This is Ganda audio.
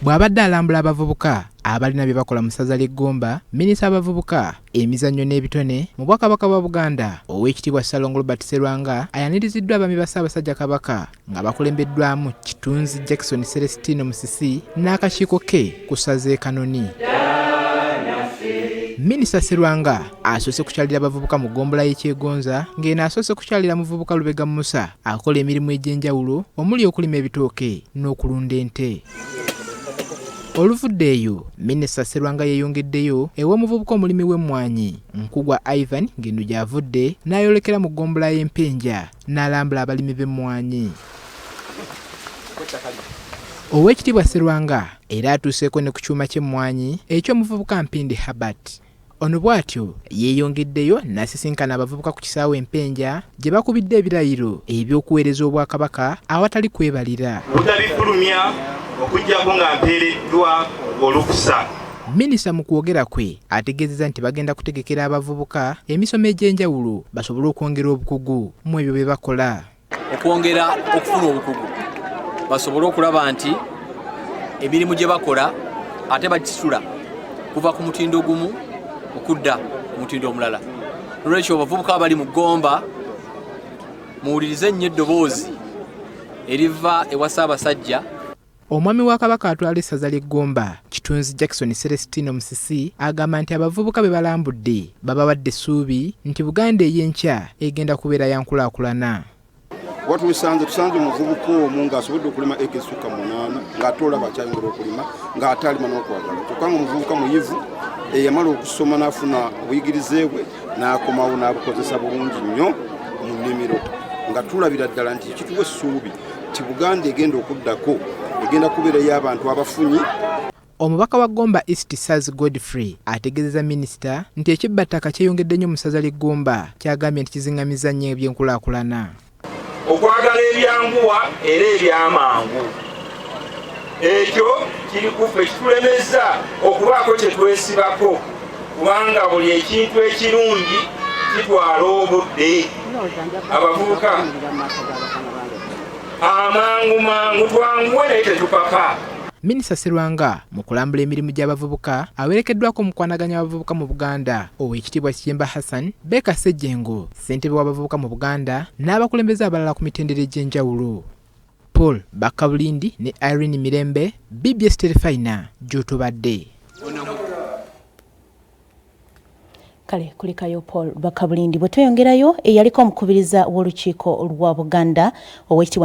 Bw'abadde alambula abavubuka abalina bye bakola mu ssaza ly'e Ggomba, minisita w'abavubuka, emizannyo n'ebitone mu Bwakabaka bwa Buganda, Oweekitiibwa Ssalongo Robert Serwanga ayaniriziddwa abaami ba Ssaabasajja Kabaka nga bakulembeddwamu Kitunzi Jackson Celestino Musisi n'akakiiko ke ku ssaza e Kanoni. Minisita Serwanga asoose kukyalira abavubuka mu ggombolola y'e Kyegonza ng'eno asoose kukyalira muvubuka Lubega Musa akola emirimu egy'enjawulo omuli okulima ebitooke n'okulunda ente. Oluvudde eyo, Minisita Serwanga yeeyongeddeyo ew'omuvubuka omulimi w'emmwanyi, Nkugwa Ivan ng'eno gy'avudde n'ayolekera mu ggombolola y'e Mpenja n'alambula abalimi b'emmwanyi. Oweekitiibwa Serwanga era atuuseeko ne ku kyuma ky'emmwanyi eky'omuvubuka Mpindi Herbert. Ono bw'atyo yeeyongeddeyo n'asisinkana abavubuka ku kisaawe e Mpenja gye bakubidde ebirayiro eby'okuweereza Obwakabaka awatali kwebalira. Obutabifulumya okuggyako nga mpeereddwa olukusa. Minisita mu kwogera kwe ategeezezza nti bagenda kutegekera abavubuka emisomo egy'enjawulo basobole okwongera obukugu mu ebyo bye bakola. Okwongera okufuna obukugu basobole okulaba nti emirimu gye bakola ate bagisitula kuva ku mutindo ogumu okudda ku mutindo omulala. Nolwekyo abavubuka abali mu Ggomba muwulirize nnyo eddoboozi eriva ewa Ssaabasajja. Omwami wa Kabaka atwala essaza ly'e Ggomba, Kitunzi Jackson Celestino Musisi agamba nti abavubuka be balambudde babawadde essuubi nti Buganda ey'enkya egenda kubeera ya nkulaakulana. Watusanze tusanze omuvubuka omu ng'asobodde okulima eka esukka 8 ng'ate olaba akyayongera okulima ng'ate alima n'okwagala, kyokka nga omuvubuka muyivu eyamala okusoma n'afuna obuyigirize bwe n'akomawo n'abukozesa bulungi nnyo mu nnimiro, nga tulabira ddala nti kituwa essuubi nti Buganda egenda okuddako egenda kubeera y'abantu abafunyi. Omubaka wa Gomba East Saz Godfrey ategeezezza minisita nti ekibbattaka kyeyongedde nnyo mu ssaza ly'e Gomba ky'agambye nti kiziŋŋamizza nnyo ebyenkulaakulana. Okwagala ebyanguwa era ebyamangu ekyo kiri kuffe kitulemezza okubaako kye twesibako kubanga buli ekintu ekirungi kitwala obudde. Abavubuka amangu mangu twanguwe naye tetupapa. Minisita Serwanga mu kulambula emirimu gy'abavubuka awerekeddwako omukwanaganya w'abavubuka mu Buganda Oweekitiibwa Kiyemba Hassan, Baker Ssejjengo, ssentebe w'abavubuka mu Buganda n'abakulembeze abalala ku mitendera egy'enjawulo. Paul Bakkabulindi ne Irene Mirembe, BBS Terefayina gy'otobadde. Kale kulikayo Paul Bakabulindi. Bwe tweyongerayo, eyaliko omukubiriza w'olukiiko lwa Buganda Oweekitiibwa